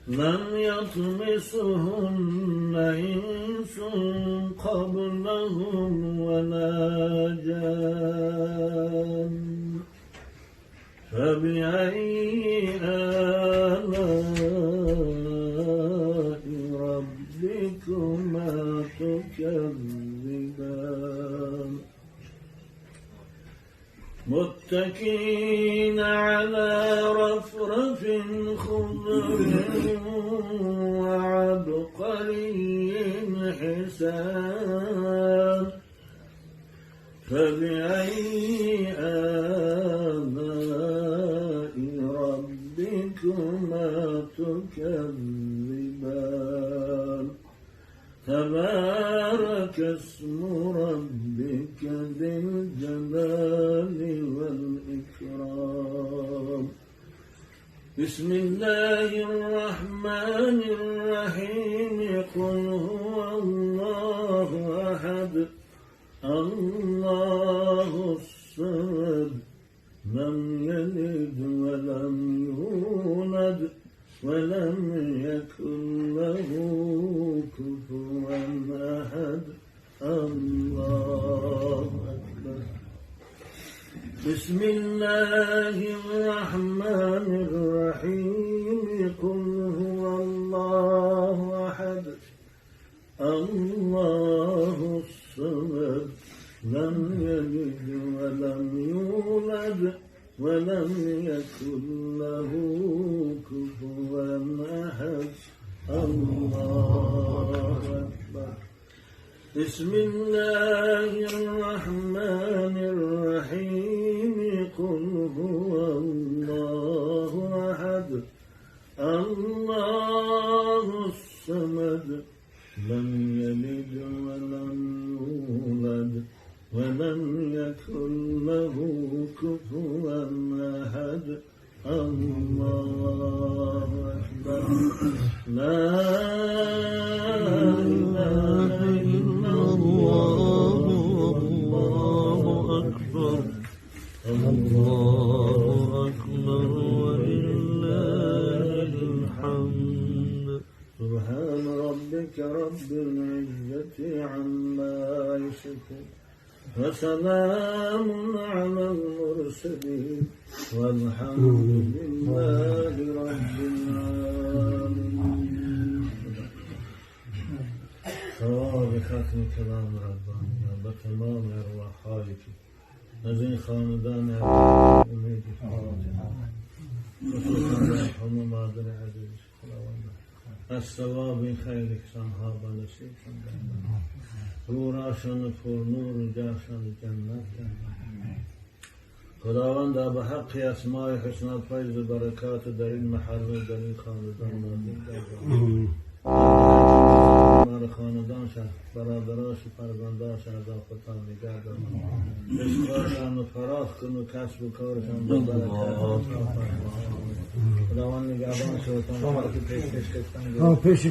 لم يطمثهن إنس قبلهم ولا جان. فبأي آلاء ربكما تكذبان؟ متكئين على رفرف خضر وعبقري حسان. فبأي آلاء ربكما تكذبان؟ تبارك اسم ربك ذي الجلال والإكرام. بسم الله الرحمن الرحيم. قل هو الله أحد، الله الصمد، لم يلد ولم يولد ولم يكن له كفوا أحد. الله أكبر. بسم الله الرحمن الرحيم. قل هو الله أحد، الله الصمد، لم يلد ولم يولد ولم يكن له كفوا أحد. الله أكبر. بسم الله الرحمن الرحيم. قل هو الله أحد، الله الصمد، لم يلد ولم يولد ولم يكن له كفوا أحد. الله أكبر. لا إله إلا الله. الله أكبر. الله أكبر ولله الحمد. سبحان ربك رب العزة عما يصفون، وسلام على المرسلين، والحمد لله رب العالمين. ثواب ختم کلام ربانی و تمام ارواحهایی که از این خاندان امید فاتحه، خصوصا مرحوم مادر عزیز، خداوند از ثواب این خیر احسانها به نصیبشان گردان، روحشان پر نور و جاشان جنت گردان. خداوند به حق اسماء حسنا فیض و برکات در این محل و در این خاندان نازل گردان. مار خاندان شه، برادراش و فرزنداش از آفتان نگه دار، رزقاشان و فراخ کن و کسب و کارشان به برکت عطا فرما. خداوند نگهبان شوتان که پیشکش کردن. پیش.